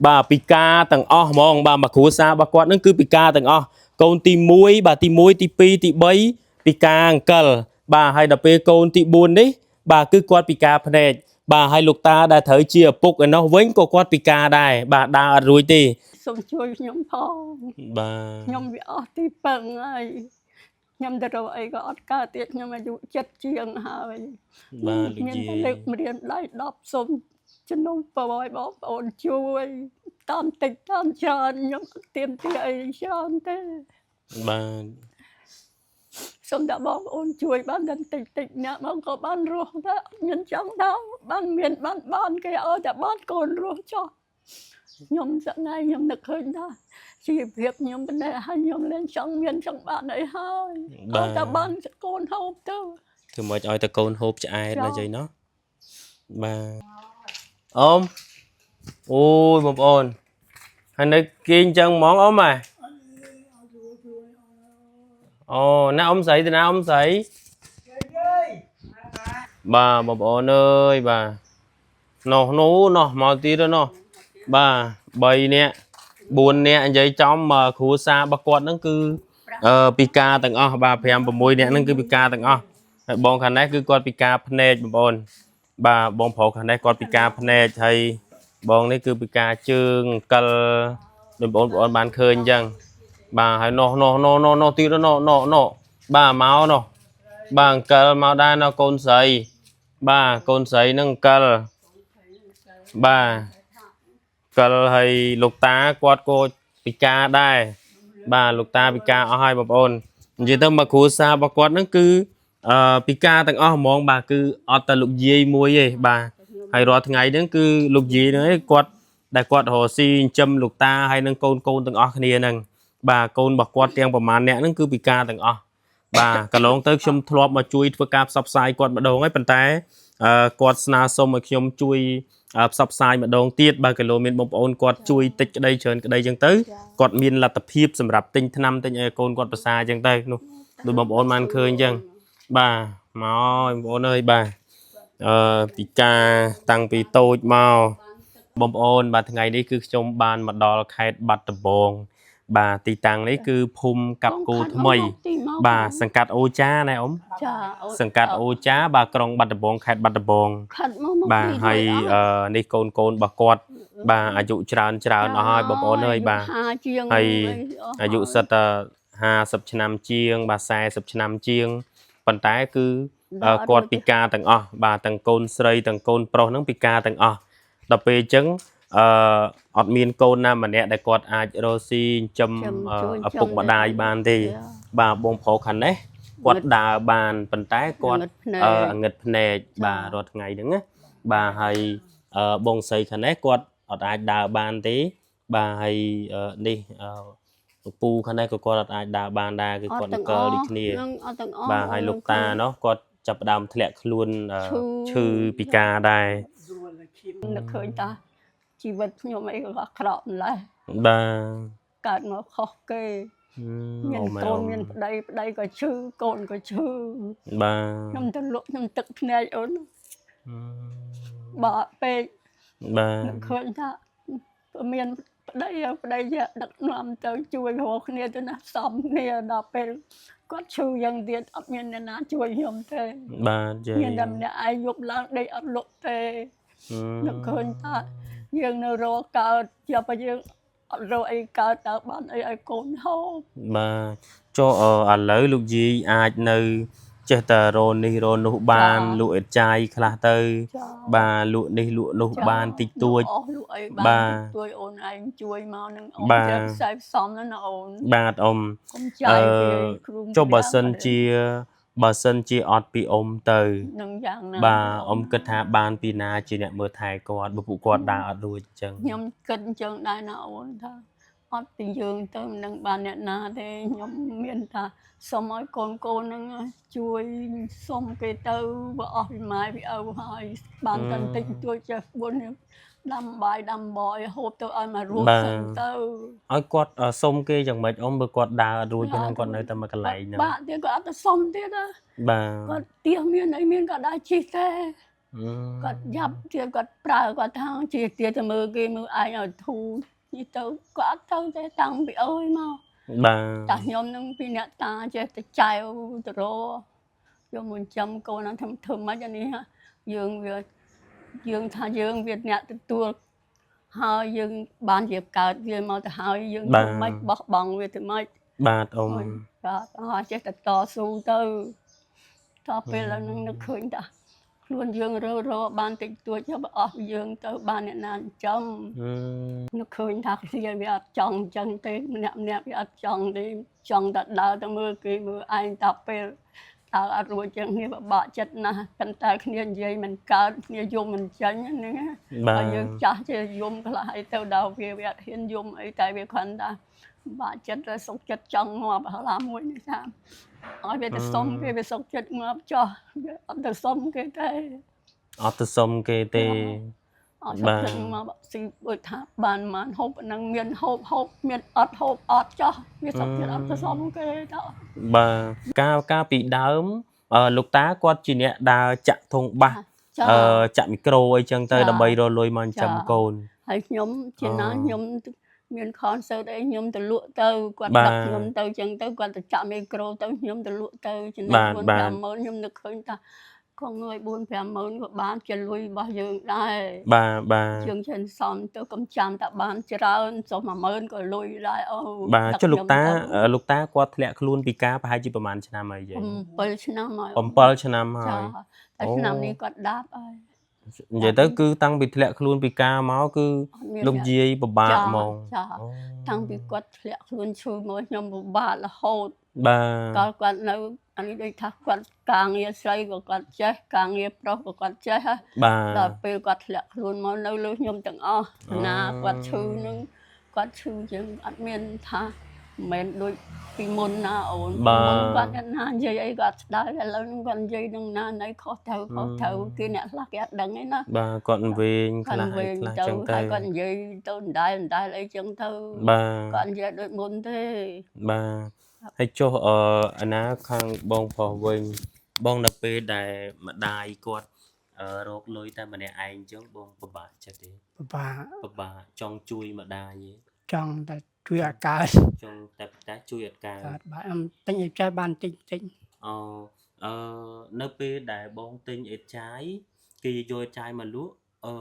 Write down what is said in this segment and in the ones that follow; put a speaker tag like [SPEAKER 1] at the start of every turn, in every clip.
[SPEAKER 1] បាទពិការទាំងអស់ហ្មងបាទមកគ្រួសាររបស់គាត់ហ្នឹងគឺពិការទាំងអស់កូនទី1បាទទី1ទី2ទី3ពិការអង្កលបាទហើយដល់ពេលកូនទី4នេះបាទគឺគាត់ពិការភ្នែកបាទហើយលោកតាដែលត្រូវជាឪពុកឯណោះវិញក៏គាត់ពិការដែរបាទដើរអត់រួចទេ
[SPEAKER 2] សូមជួយខ្ញុំផង
[SPEAKER 1] បាទ
[SPEAKER 2] ខ្ញុំវាអស់ទីពឹងហើយខ្ញុំទៅរកអីក៏អត់កើតទៀតខ្ញុំអាយុចិត្តជាងហើយ
[SPEAKER 1] បាទលោក
[SPEAKER 2] មាន
[SPEAKER 1] យាយ
[SPEAKER 2] តែលើកម្រាមដៃ10សូមជំនុំពរឲ្យបងប្អូនជួយតាមតិចតាមច្រើនខ្ញុំអត់ទៀមទាអីច្រើនទេ
[SPEAKER 1] បាទ
[SPEAKER 2] សូមតែបងប្អូនជួយបានតែតិចតិចអ្នកបងក៏បានរស់ដែរអត់មានចង់ដល់បានមានបានបានគេឲ្យតែបានកូនរស់ចោះខ្ញុំសប្ងៃខ្ញុំនឹកឃើញថាជីវភាពខ្ញុំប៉ុណ្ណេះហើយខ្ញុំលែងចង់មានចង់បានអីហើយឲ្យតែបានកូនហូបទៅ
[SPEAKER 1] ធ្វើម៉េចឲ្យតកូនហូបឆ្អែត
[SPEAKER 2] ចា
[SPEAKER 1] ណាយាយណោះបាទអ៊ំអូយបងប្អូនហើយនៅគេអញ្ចឹងហ្មងអ៊ំហ៎អូណាអ៊ំស្រីទៅណាអ៊ំស្រីបាទបងប្អូនអើយបាទនោះនោះនោះមកទៀតហើយនោះបាទ3នាក់4នាក់និយាយចំមកគ្រួសាររបស់គាត់ហ្នឹងគឺអឺពិការទាំងអស់បាទ5 6នាក់ហ្នឹងគឺពិការទាំងអស់ហើយបងខាងនេះគឺគាត់ពិការភ្នែកបងប្អូនបាទបងប្រុសខាងនេះគាត់ពិការភ្នែកហើយបងនេះគឺពិការជើងអង្គលដូចបងប្អូនបានឃើញអញ្ចឹងបាទហើយនោះនោះនោះនោះនោះទៀតនោះនោះនោះបាទមកនោះបាទអង្គលមកដែរនោះកូនស្រីបាទកូនស្រីនឹងអង្គលបាទកិលហើយលោកតាគាត់ក៏ពិការដែរបាទលោកតាពិការអស់ហើយបងប្អូននិយាយទៅមកគ្រួសាររបស់គាត់ហ្នឹងគឺអឺពិការទាំងអស់ហ្មងបាទគឺអត់តែលោកយាយមួយទេបាទហើយរាល់ថ្ងៃហ្នឹងគឺលោកយាយហ្នឹងឯងគាត់ដែលគាត់រកស៊ីចិញ្ចឹមលោកតាហើយនឹងកូនកូនទាំងអស់គ្នាហ្នឹងបាទកូនរបស់គាត់ទាំងប្រមាណអ្នកហ្នឹងគឺពិការទាំងអស់បាទកន្លងទៅខ្ញុំធ្លាប់មកជួយធ្វើការផ្សព្វផ្សាយគាត់ម្ដងហើយប៉ុន្តែអឺគាត់ស្នើសុំឲ្យខ្ញុំជួយផ្សព្វផ្សាយម្ដងទៀតបាទគីឡូមានបងប្អូនគាត់ជួយតិចក្តីច្រើនក្តីចឹងទៅគាត់មានលទ្ធភាពសម្រាប់ទិញថ្នាំទិញអីឲ្យកូនគាត់ប្រសាចឹងទៅនោះដូចបងប្អូនបានឃើញចឹងបាទមកបងប្អូនអើយបាទអឺពិការតាំងពីតូចមកបងប្អូនបាទថ្ងៃនេះគឺខ្ញុំបានមកដល់ខេត្តបាត់ដំបងបាទទីតាំងនេះគឺភូមិកាប់គោថ្មី បាទសង្កាត់អូចាណែអ៊ំ
[SPEAKER 2] ចាអូ
[SPEAKER 1] សង្កាត់អូចាបាទក្រុងបាត់ដំបងខេត្តបាត់ដំបង
[SPEAKER 2] ខាត់មកមក
[SPEAKER 1] បាទហើយអឺនេះកូនកូនរបស់គាត់បាទអាយុច្រើនច្រើនអស់ហើយបងប្អូនអើយបាទ
[SPEAKER 2] 50ជាង
[SPEAKER 1] ហើយ
[SPEAKER 2] អស់
[SPEAKER 1] អាយុសិតតែ50ឆ្នាំជាង បាទ40ឆ្នាំជាងប៉ុន្តែគឺអឺគាត់ពិការទាំងអស់បាទទាំងកូនស្រីទាំងកូនប្រុសហ្នឹងពិការទាំងអស់ដល់ពេលអញ្ចឹងអឺអត់មានកូនណាម្នាក់ដែលគាត់អាចរកស៊ីចិញ្ចឹមឪពុកម្ដាយបានទេ បាទបងប្រុសខាងនេះគាត់ដើរបានប៉ុន្តែគាត់
[SPEAKER 2] ងឹតភ្នែក
[SPEAKER 1] អឺអងឹតភ្នែកបាទរាល់ថ្ងៃហ្នឹងណាបាទហើយអឺបងស្រីខាងនេះគាត់អត់អាចដើរបានទេបាទហើយអឺនេះអឺលោកពូខាងនេះក៏គាត់អត់អាចដើរបានដែរគឺគាត់អង្គលដូចគ្នា
[SPEAKER 2] នឹងអត់ទាំងអស់
[SPEAKER 1] បាទហើយលោកតាណោះគាត់ចាប់ផ្ដើមធ្លាក់ខ្លួនអឺ
[SPEAKER 2] ឈឺ
[SPEAKER 1] ឈឺពិការដែរ
[SPEAKER 2] នឹកឃើញតាជីវិតខ្ញុំអីក៏អាក្រក់ម្ល៉េះ
[SPEAKER 1] បាទ
[SPEAKER 2] កើតមកខុសគេ មា
[SPEAKER 1] អូ
[SPEAKER 2] នកូ
[SPEAKER 1] មែន
[SPEAKER 2] នមានប្តីប្តីក៏ឈឺកូនក៏ឈឺ
[SPEAKER 1] បាទ
[SPEAKER 2] ខ្ញុំទៅលក់ខ្ញុំទឹកភ្នែកអូនបាក់ពេក
[SPEAKER 1] បាទ
[SPEAKER 2] នឹកឃើញថាមានប្តីហើយប្តីជាដឹកនាំទៅជួយរកគ្នាទៅណាសំគ្នាដល់ពេលគាត់ឈឺយ៉ាងទៀតអត់មានអ្នកណាជួយខ្ញុំទេ
[SPEAKER 1] បាទយាយ
[SPEAKER 2] មានតែម្នាក់ឯងយប់ឡើងដេកអត់លក់ទេនឹកឃើញថាយើងនៅរកកើតចាប់តែយើងអត់រកអីកើតតើបានអីឲ្យកូនហូប
[SPEAKER 1] បាទចុះអឺឥឡូវលោកយាយអាចនៅចេះតែរកនេះរកនោះបានលក់អេតចាយខ្លះទៅ
[SPEAKER 2] ចា
[SPEAKER 1] បាទលក់នេះលក់នោះបានតិចតួច
[SPEAKER 2] លក់អស់លក់អី
[SPEAKER 1] បា
[SPEAKER 2] បាន
[SPEAKER 1] ទ
[SPEAKER 2] តិចតួចអូនឯងជួយមកនឹងអូន
[SPEAKER 1] បាទ
[SPEAKER 2] ចេះខ្សែផ្សំហ្នឹងណាអូន
[SPEAKER 1] បាទអ៊ំ
[SPEAKER 2] កុំចាយ
[SPEAKER 1] អឺ
[SPEAKER 2] គេគ្រូ
[SPEAKER 1] ចុះបើសិនជាបើសិនជាអត់ពីអ៊ំទៅ
[SPEAKER 2] នឹងយ៉ាងណា
[SPEAKER 1] បាទអ៊ំគិតថាបានពីណាជាអ្នកមើលថែគាត់បើពួកគាត់ដើរអត់រួចអញ្ចឹង
[SPEAKER 2] ខ្ញុំគិតអញ្ចឹងដែរណាអូនថាអត់ពីយើងទៅមិននឹងបានអ្នកណាទេខ្ញុំមានថាសុំឲ្យកូនកូនហ្នឹងជួយសុំគេទៅបើអស់ពីម៉ែពីឪហើយបានតែបន្តិចបន្តួចចេះបុណ្យដាំបាយដាំបរឲ្យហូបទៅឲ្យមករស់សិនទៅ
[SPEAKER 1] ឲ្យគាត់អឺសុំគេយ៉ាងម៉េចអ៊ំបើគាត់ដើរអត់រួចហ្នឹងគាត់នៅតែមួយកន្លែងហ្នឹង
[SPEAKER 2] បាក់ទៀតគាត់អត់ទៅសុំទៀតណា
[SPEAKER 1] បាទ
[SPEAKER 2] គាត់ទៀសមានអីមានក៏ដែរជីកទេ គាត់យ៉ាប់ទៀតគាត់ប្រើគាត់ថាជាទៀតទៅមើលគេមើលឯងឲ្យធូរនេះទៅគាត់អត់ទៅទេតាំងពីអើយមក
[SPEAKER 1] បា
[SPEAKER 2] តា
[SPEAKER 1] ទ
[SPEAKER 2] ខ្ញុំនឹងពីអ្នកតាចេះតែចែវទៅរយកមកចាំកូនហ្នឹងធ្វើម៉េចអានេះហ่ะយើងវាយើងថាយើងវាអ្នកទទួលហើយយើងបានជាកើតវាមកទៅហើយយើងធ្វើម៉េចបោះបង់វាធ្វើម៉េច
[SPEAKER 1] បាទអ៊ំ
[SPEAKER 2] បាទអស់ចេះតែតស៊ូទៅតពេលឥឡូវហ្នឹងនឹកឃើញតាខ្លួនយើងរើរបានតិចតួចទៅអស់យើងទៅបានអ្នកណាចិញ្ចឹម
[SPEAKER 1] អឺ
[SPEAKER 2] នឹកឃើញថាគ្នាវាអត់ចង់អញ្ចឹងទេម្នាក់ម្នាក់វាអត់ចង់ទេចង់តែដើរទៅមើលគេមើលឯងតាពេលដើរអត់រួចចឹងគ្នាពិបាកចិត្តណាស់ប៉ុន្តែគ្នានិយាយមិនកើតគ្នាយំមិនចាញ់ហ្នឹងណា
[SPEAKER 1] បាទ
[SPEAKER 2] ហើយយើងចាស់ជាយំខ្លះអីទៅដល់វាវាអត់ហ៊ានយំអីតែវាគ្រាន់តែបាក់ចិត្តទៅសុកចិត្តចង់ងាប់ហឡាមួយនេះថាឲ្យវាទៅសុំគេវាសុកចិត្តងាប់ចោះវាអត់ទៅសុំគេទេ
[SPEAKER 1] អត់ទៅសុំគេទេ
[SPEAKER 2] អត់សុកចិត្តងាប់ស៊ីដូចថាបានបានហូបហ្នឹងមានហូបហូបមានអត់ហូបអត់ចោះវាសុកចិត្តអត់ទៅសុំគេទៅ
[SPEAKER 1] បាទកាលកាលពីដើមលោកតាគាត់ជាអ្នកដើរចាក់ធុងបាស
[SPEAKER 2] ចា
[SPEAKER 1] អឺចាក់មីក្រូអីចឹងទៅ
[SPEAKER 2] ចា
[SPEAKER 1] ដើម្បីរកលុយមកចិញ្ចឹមកូន
[SPEAKER 2] ហើយខ្ញុំជាណា
[SPEAKER 1] អូ
[SPEAKER 2] ខ្ញុំមាន concert អីខ្ញុំទៅលក់ទៅគាត់
[SPEAKER 1] បាទ
[SPEAKER 2] ដឹកខ្ញុំទៅចឹងទៅគាត់ទៅចាក់មីក្រូទៅខ្ញុំទៅលក់ទៅចំណេញ
[SPEAKER 1] បាទ
[SPEAKER 2] 4
[SPEAKER 1] បាទ
[SPEAKER 2] 50000ខ្ញុំនឹកឃើញថាកងងើយ4 50000ក៏បានជាលុយរបស់យើងដែរ
[SPEAKER 1] បាទបាទ
[SPEAKER 2] យើងចិនសំទៅកុំចាំតែបានច្រើនសុំ10000ក៏លុយដែរអូ
[SPEAKER 1] បាទ
[SPEAKER 2] ដឹក
[SPEAKER 1] ចុះលោកតា
[SPEAKER 2] ខ្ញុំទៅ
[SPEAKER 1] លោកតាគាត់ធ្លាក់ខ្លួនពីការប្រហែលជាប្រហែលឆ្នាំហើយយាយ
[SPEAKER 2] 7ឆ្នាំហើយ
[SPEAKER 1] 7ឆ្នាំហើ
[SPEAKER 2] ចា
[SPEAKER 1] យ
[SPEAKER 2] តែ
[SPEAKER 1] អូ
[SPEAKER 2] ឆ្នាំនេះគាត់ដាប់ហើយ
[SPEAKER 1] និយាយទៅគឺតាំងពីធ្លាក់ខ្លួនពីការមកគឺ
[SPEAKER 2] អត់មាន
[SPEAKER 1] លោក
[SPEAKER 2] អ្នក
[SPEAKER 1] យាយពិបាក
[SPEAKER 2] ចា
[SPEAKER 1] ហ្មង
[SPEAKER 2] ចា
[SPEAKER 1] អូ
[SPEAKER 2] តាំងពីគាត់ធ្លាក់ខ្លួនឈឺមកខ្ញុំពិបាករហូត
[SPEAKER 1] បាទ
[SPEAKER 2] កាលគាត់នៅអានេះដូចថាគាត់ការងារស្រីក៏គាត់ចេះការងារប្រុសក៏គាត់ចេះហ៎
[SPEAKER 1] បា ទ
[SPEAKER 2] ដល់ពេលគាត់ធ្លាក់ខ្លួនមកនៅលើខ្ញុំទាំងអស់
[SPEAKER 1] អូ
[SPEAKER 2] ណាគាត់ឈឺនឹងគាត់ឈឺជាងអត់មានថាមិនមែនដូចពីមុនណាអូន
[SPEAKER 1] បាទ
[SPEAKER 2] ពីមុនគាត់អ្នកណានិយាយអីគាត់ស្ដាយឥឡូវហ្នឹងគាត់និយាយនឹងណាណីខុសត្រូវខុសត្រូវគេអ្នកខ្លះគេអត់ដឹងឯណា
[SPEAKER 1] បាទគាត់វែងខ្លះ
[SPEAKER 2] គាត់
[SPEAKER 1] អី ខ្លះ
[SPEAKER 2] វិញទៅ
[SPEAKER 1] ចឹងទៅ
[SPEAKER 2] ហើយគាត់និយាយទៅដដែលដដែលអីចឹងទៅ
[SPEAKER 1] បាទ
[SPEAKER 2] គាត់និយាយដូចមុនទេ
[SPEAKER 1] បាទហើយចុះអឺអាណាខាងបងប្រុសវិញបងនៅពេលដែលម្ដាយគាត់រកលុយតែម្នាក់ឯងអញ្ចឹងបងពិបាកចិត្តទេ
[SPEAKER 3] ពិបាក
[SPEAKER 1] ពិបាកចង់ជួយម្ដាយទេ
[SPEAKER 3] ចង់តែជួយឲ្យកើត
[SPEAKER 1] ចង់តែតែជួយអត់កើត
[SPEAKER 3] កើតបាទអឹមទិញអីចាយបានតិចតិច
[SPEAKER 1] អូអឺនៅពេលដែលបងទិញអេតចាយគេយកអេតចាយមកលក់អឺ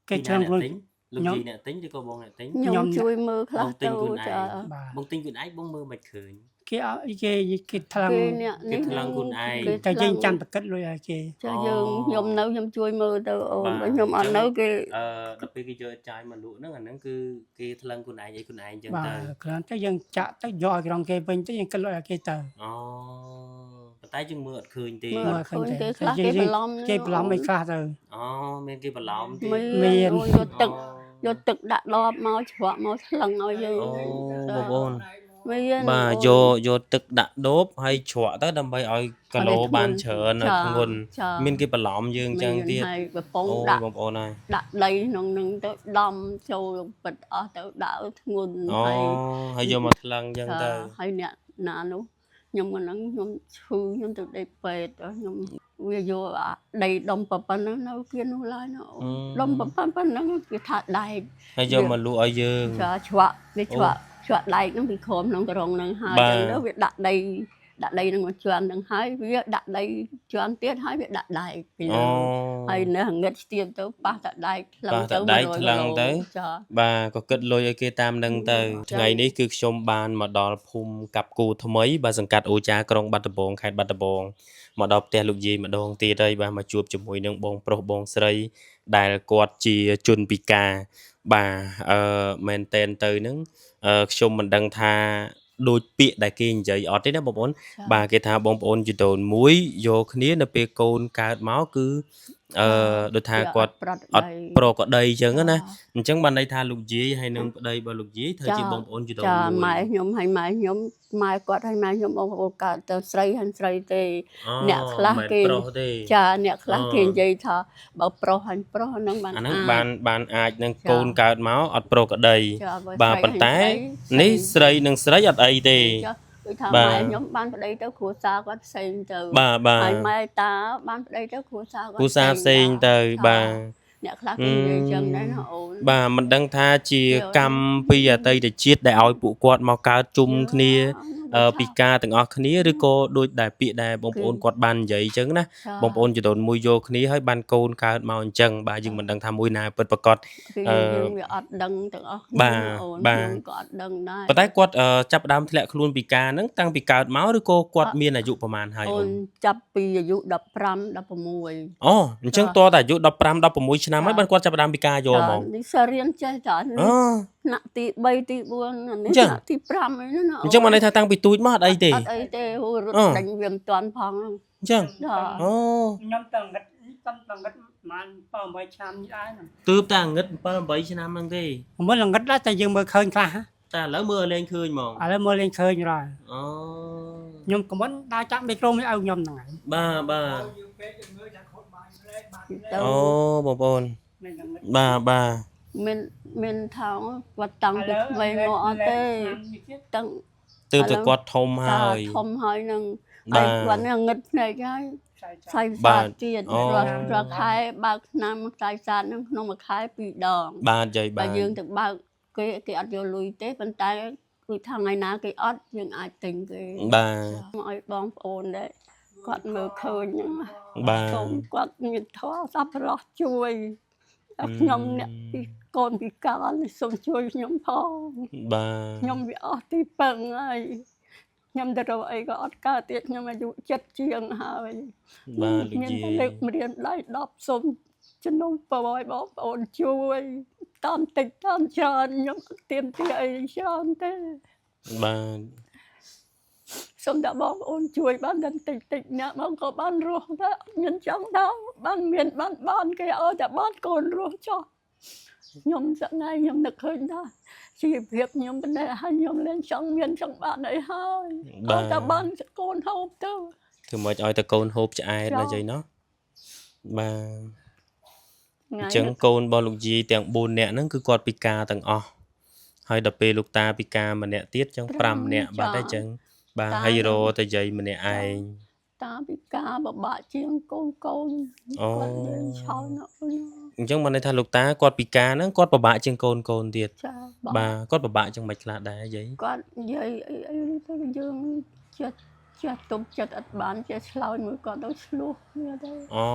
[SPEAKER 3] គេ
[SPEAKER 1] ពី
[SPEAKER 3] ឆ្លងខ្លួន
[SPEAKER 1] ណាអ្នកទិញលោក
[SPEAKER 3] ខ្ញុំ
[SPEAKER 1] យាយអ្នកទិញឬក៏បងអ្នកទិញ
[SPEAKER 2] ខ្ញុំជួយមើលខ្លះ
[SPEAKER 1] បងទិ
[SPEAKER 2] ទៅ
[SPEAKER 1] ញខ្លួនឯង
[SPEAKER 2] ចា
[SPEAKER 3] បាទ
[SPEAKER 1] បងទិញខ្លួនឯងបងមើលមិនឃើញ
[SPEAKER 3] គេឲ្យគេគេថ្លឹង
[SPEAKER 2] គេអ្នកនេះ
[SPEAKER 1] គេថ្លឹងខ្លួនឯង
[SPEAKER 2] គេ
[SPEAKER 3] តែយើង
[SPEAKER 2] ថ្លឹង
[SPEAKER 3] ចាំប្រកិតលុយឲ្យគេ
[SPEAKER 2] ចាយើង
[SPEAKER 1] អូ
[SPEAKER 2] ខ្ញុំនៅខ្ញុំជួយមើលទៅអូន
[SPEAKER 1] បាទ
[SPEAKER 2] បើខ្ញុំអត់នៅគេ
[SPEAKER 1] អឺដល់ពេលគេយកអេតចាយមកលក់ហ្នឹងអាហ្នឹងគឺគេថ្លឹងខ្លួនឯងអីខ្លួនឯងអញ្ចឹង
[SPEAKER 3] បាទ
[SPEAKER 1] ទៅ
[SPEAKER 3] គ្រាន់តែយើងចាក់ទៅយកឲ្យក្រុងគេវិញទៅយើងគិតលុយឲ្យគេទៅ
[SPEAKER 1] អូប៉ុន្តែយើងមើលអត់ឃើញទេ
[SPEAKER 2] មើល
[SPEAKER 3] មើល
[SPEAKER 2] អត់ឃើញ
[SPEAKER 3] ឃើញទេ
[SPEAKER 2] គេខ្លះគេ
[SPEAKER 3] យើង
[SPEAKER 2] បន្លំ
[SPEAKER 3] គេបន្លំអីខ្លះទៅ
[SPEAKER 1] អូមានគេបន្លំទៀត
[SPEAKER 2] មាន
[SPEAKER 3] មាន
[SPEAKER 2] អូយយកទឹកយកទឹកដាក់ដបមកច្រវក់មកថ្លឹងឲ្យយើង
[SPEAKER 1] អូបងប្អូន
[SPEAKER 2] មាន
[SPEAKER 1] បាទ
[SPEAKER 2] អូន
[SPEAKER 1] យកយកទឹកដាក់ដូបហើយជ្រក់ទៅដើម្បីឲ្យគីឡូ
[SPEAKER 2] ឲ្យវាធ្ងន់
[SPEAKER 1] បានច្រើនឲ្យ
[SPEAKER 2] ចា
[SPEAKER 1] ធ្ងន់
[SPEAKER 2] ចា
[SPEAKER 1] មានគេបន្លំយើងអញ្ចឹងទៀត
[SPEAKER 2] ហើយកំប៉ុង
[SPEAKER 1] អូ
[SPEAKER 2] ដាក់
[SPEAKER 1] បងប្អូនហើយ
[SPEAKER 2] ដាក់ដីក្នុងនឹងទៅដំចូលពិតអស់ទៅដាក់ឲ្យធ្ងន់
[SPEAKER 1] អូ
[SPEAKER 2] ហើយ
[SPEAKER 1] ហើយយកមកថ្លឹងអញ្ចឹងទៅ
[SPEAKER 2] ចាហើយអ្នកណានោះខ្ញុំក៏ហ្នឹងខ្ញុំឈឺខ្ញុំទៅដេកពេទ្យដល់ខ្ញុំវាយកអាដីដុំប៉ុណ្ណឹងនៅគេនោះឡើយណាអូនដុំប៉ុណ្ណឹងគេថាដែក
[SPEAKER 1] ហើយយកមកលក់ឲ្យយើង
[SPEAKER 2] ចាឆ្វាក់វាឆ្វាក់ឆ្វាក់ដែកហ្នឹងពីក្រោមក្នុងក្រុងហ្នឹងហើយ
[SPEAKER 1] បាទ
[SPEAKER 2] ចឹងទៅវាដាក់ដីដាក់ដីហ្នឹងមកជាន់ហ្នឹងហើយវាដាក់ដីជាន់ទៀតហើយវាដាក់ដែកពី
[SPEAKER 1] អូ
[SPEAKER 2] លើហើយនៅងឹតស្ទាបទៅប៉ះតែដែកថ្លឹង
[SPEAKER 1] ប៉ះតែ
[SPEAKER 2] ទៅ
[SPEAKER 1] ដែក
[SPEAKER 2] 100
[SPEAKER 1] ថ្លឹងទៅ
[SPEAKER 2] គីឡូចា
[SPEAKER 1] បាទក៏គិតលុយឲ្យគេតាមនឹងទៅ
[SPEAKER 2] ចា៎
[SPEAKER 1] ថ្ងៃនេះគឺខ្ញុំបានមកដល់ភូមិកាប់គូថ្មីបាទសង្កាត់អូចាក្រុងបាត់ដំបងខេត្តបាត់ដំបងមកដល់ផ្ទះលោកយាយម្ដងទៀតហើយបាទមកជួបជាមួយនឹងបងប្រុសបងស្រីដែលគាត់ជាជនពិការបាទអឺមែនតែនទៅហ្នឹងខ្ញុំមិនដឹងថាដូចពាក្យដែលគេនិយាយអត់ទេណាបងប្អូន បាទគេថាបងប្អូនជីដូនមួយយកគ្នានៅពេលកូនកើតមកគឺអឺដូចថាគាត់
[SPEAKER 2] ប្រត់
[SPEAKER 1] អត់
[SPEAKER 2] ដី
[SPEAKER 1] ប្រកដីអញ្ចឹងណាអញ្ចឹងបានន័យថាលោកយាយហើយនឹងប្តីរបស់លោកយាយត្រូវជាបងប្អូនជីដូន
[SPEAKER 2] ចា
[SPEAKER 1] មួយ
[SPEAKER 2] ម៉ែខ្ញុំហើយម៉ែខ្ញុំម៉ែគាត់ហើយម៉ែខ្ញុំបងប្អូនកើតទៅស្រីហើយស្រីទេ
[SPEAKER 1] អូ
[SPEAKER 2] អ្នកខ្លះ
[SPEAKER 1] មិន
[SPEAKER 2] គេ
[SPEAKER 1] ប្រុសទេ
[SPEAKER 2] ចាអ្នកខ្លះ
[SPEAKER 1] អូ
[SPEAKER 2] គេនិយាយថាបើប្រុសហើយប្រុសហ្នឹងបាន
[SPEAKER 1] អាហ្នឹង
[SPEAKER 2] អាច
[SPEAKER 1] បានបានអាចនឹង
[SPEAKER 2] ចា
[SPEAKER 1] កូនកើតមកអត់ប្រកដី
[SPEAKER 2] ចាបើ
[SPEAKER 1] បាទ
[SPEAKER 2] ស្រី
[SPEAKER 1] ប៉ុន្តែ
[SPEAKER 2] ហើយ
[SPEAKER 1] នេះស្រីនឹងស្រីអត់អីទេ
[SPEAKER 2] ចា គឺថា
[SPEAKER 1] បាទ
[SPEAKER 2] ម៉ែខ្ញុំបានប្តីទៅគ្រួសារគាត់ផ្សេងទៅ
[SPEAKER 1] បាទបាទ
[SPEAKER 2] ហើយម៉ែតាបានប្តីទៅគ្រួសារគាត់
[SPEAKER 1] គ្រួសារផ្សេងទៅបាទ
[SPEAKER 2] អ្នកខ្លះគេនិយាយចឹងដែរណាអូន
[SPEAKER 1] បាទមិនដឹងថាជាកម្មពីអតីតជាតិដែលឲ្យពួកគាត់មកកើតជុំគ្នាពិការទាំងអស់គ្នាឬក៏ដូចដែលពាក្យដែលបងប្អូនគាត់បាននិយាយអញ្ចឹងណាបងប្អូនចដូនមួយយកគ្នាហើយបានកូនកើតមកអញ្ចឹងបាទយើងមិនដឹងថាមួយណាពិតប្រាកដ
[SPEAKER 2] គឺ
[SPEAKER 1] អឺ
[SPEAKER 2] យើងវាអត់ដឹងទាំងអស់គ្នា
[SPEAKER 1] បាទ
[SPEAKER 2] អូន
[SPEAKER 1] បាទ
[SPEAKER 2] ខ្ញុំក៏អត់ដឹងដែរ
[SPEAKER 1] ប៉ុន្តែគាត់ចាប់ផ្ដើមធ្លាក់ខ្លួនពិការហ្នឹងតាំងពីកើតមកឬក៏គាត់មានអាយុប្រហែលហើយ
[SPEAKER 2] អូន
[SPEAKER 1] អូន
[SPEAKER 2] ចាប់ពីអាយុ15 16
[SPEAKER 1] អូអញ្ចឹងតើតែអាយុ15 16ឆ្នាំហើយបានគាត់ចាប់ផ្ដើមពិការយកហ្មង
[SPEAKER 2] នេះសារៀនចេះតានេះ
[SPEAKER 1] អូ
[SPEAKER 2] ថ្នាក់ទី3ទី4អានេះ
[SPEAKER 1] អញ្ចឹង
[SPEAKER 2] ថ្នាក់ទី5អីហ្នឹងណា
[SPEAKER 1] អញ្ចឹងបានន័យថាតាំងពីទូចមកអត់អីទេ
[SPEAKER 2] អត់អីទេហូរត់
[SPEAKER 1] អូ
[SPEAKER 2] ដេញវាមិនទាន់ផងហ្នឹង
[SPEAKER 1] អញ្ចឹង
[SPEAKER 2] ចា
[SPEAKER 1] អូ
[SPEAKER 3] ខ្ញុំតងឹតតំតងឹតប្រហែល7 8ឆ្នាំនេះដែរហ្នឹង
[SPEAKER 1] ទើបតែងឹត7 8ឆ្នាំហ្នឹងទេ
[SPEAKER 3] មុនងឹតដែរតែយើងមើលឃើញខ្លះហ៎
[SPEAKER 1] តែឥឡូវមើលឲ្យលែងឃើញហ្មង
[SPEAKER 3] ឥឡូវមើលលេងឃើញrồi
[SPEAKER 1] អូ
[SPEAKER 3] ខ្ញុំក៏មិនដើរចាក់មីក្រូនេះឲ្យខ្ញុំហ្នឹងហើយ
[SPEAKER 1] បាទបាទ
[SPEAKER 2] ទៅ
[SPEAKER 1] អូបងប្អូន
[SPEAKER 3] នេះងឹត
[SPEAKER 1] បាទបាទ
[SPEAKER 2] មានមានថោងគាត់តាំងពីក្មេងមកអត់ទេតាំង
[SPEAKER 1] ទើបតែគាត់ធំហើយ
[SPEAKER 2] ធំហើយនឹង
[SPEAKER 1] បាទ
[SPEAKER 2] ហើយគាត់នេះងឹតភ្នែកហើយ
[SPEAKER 3] ខ្សែ
[SPEAKER 2] ផ្សាយ
[SPEAKER 1] បាទ
[SPEAKER 2] សាទៀត
[SPEAKER 1] អូ
[SPEAKER 2] រាល់រាល់ខែបើកឆ្នាំផ្សាយសាហ្នឹងក្នុងមួយខែពីរដង
[SPEAKER 1] បាទយាយបាទ
[SPEAKER 2] បើយើងទៅបើកគេគេអត់យកលុយទេប៉ុន្តែគឺថាថ្ងៃណាគេអត់យើងអាចទិញគេ
[SPEAKER 1] បាទ
[SPEAKER 2] មកឲ្យបងប្អូនដែរគាត់មើលឃើញហ្នឹងណា
[SPEAKER 1] បាទ
[SPEAKER 2] សូមគាត់មានធម៌សប្បុរសជួយដល់ខ្ញុំអ្នកពីកូនពិការនេះសូមជួយខ្ញុំផង
[SPEAKER 1] បាទ
[SPEAKER 2] ខ្ញុំវាអស់ទីពឹងហើយខ្ញុំទៅរកអីក៏អត់កើតទៀតខ្ញុំអាយុ70ជាងហើយ
[SPEAKER 1] បាទលោក
[SPEAKER 2] មាន
[SPEAKER 1] យាយ
[SPEAKER 2] តែលើកម្រាមដៃ10សូមជំនុំពរឲ្យបងប្អូនជួយតាមតិចតាមច្រើនខ្ញុំអត់ទៀមទាអីច្រើនទេ
[SPEAKER 1] បាទ
[SPEAKER 2] សូមតែបងប្អូនជួយបានតែតិចតិចណាបងក៏បានរស់ដែរអត់មានចង់ដល់បានមានបានបានគេឲ្យតែបានកូនរស់ចោះខ្ញុំសប្ងៃខ្ញុំនឹកឃើញថាជីវភាពខ្ញុំប៉ុណ្ណេះហើយខ្ញុំលែងចង់មានចង់បានអីហើយ
[SPEAKER 1] បាទ
[SPEAKER 2] ឲ្យតែបានកូនហូបទៅ
[SPEAKER 1] ធ្វើម៉េចឲ្យតែកូនហូបឆ្អែតណាយាយណោះបាទ
[SPEAKER 2] ថ្ងៃ
[SPEAKER 1] អញ្ចឹងកូនរបស់លោកយាយទាំង4នាក់ហ្នឹងគឺគាត់ពិការទាំងអស់ហើយដល់ពេលលោកតាពិការម្នាក់ទៀតអញ្ចឹង5នាក់បាត់ហើយអញ្ចឹងបាទហើយរតែយាយម្នាក់ឯង
[SPEAKER 2] តាពិការបបាក់ជាងកូនកូន
[SPEAKER 1] អូ
[SPEAKER 2] គាត់លេងឆោណាស់អូន
[SPEAKER 1] អញ្ចឹងបានន័យថាលោកតាគាត់ពិការហ្នឹងគាត់ពិបាកជាងកូនកូនទៀត
[SPEAKER 2] ចា
[SPEAKER 1] បាទគាត់ពិបាកជាងមិនខ្លះដែរយាយ
[SPEAKER 2] គាត់និយាយអីអីទៅយើងចិត្តចេះទុំចិត្តអត់បានចេះឆ្លើយមួយគាត់ទៅឆ្លោះគ្នាទៅ
[SPEAKER 1] អូ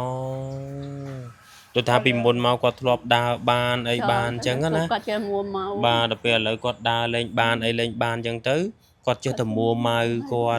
[SPEAKER 1] ដូចថាពីមុនមកគាត់ធ្លាប់ដើរបានអីបានអញ្ចឹងណា
[SPEAKER 2] គាត់ចេះមួម៉ៅ
[SPEAKER 1] បាទដល់ពេលឥឡូវគាត់ដើរលេងបានអីលេងបានអញ្ចឹងទៅគាត់ចេះតែមួម៉ៅគាត់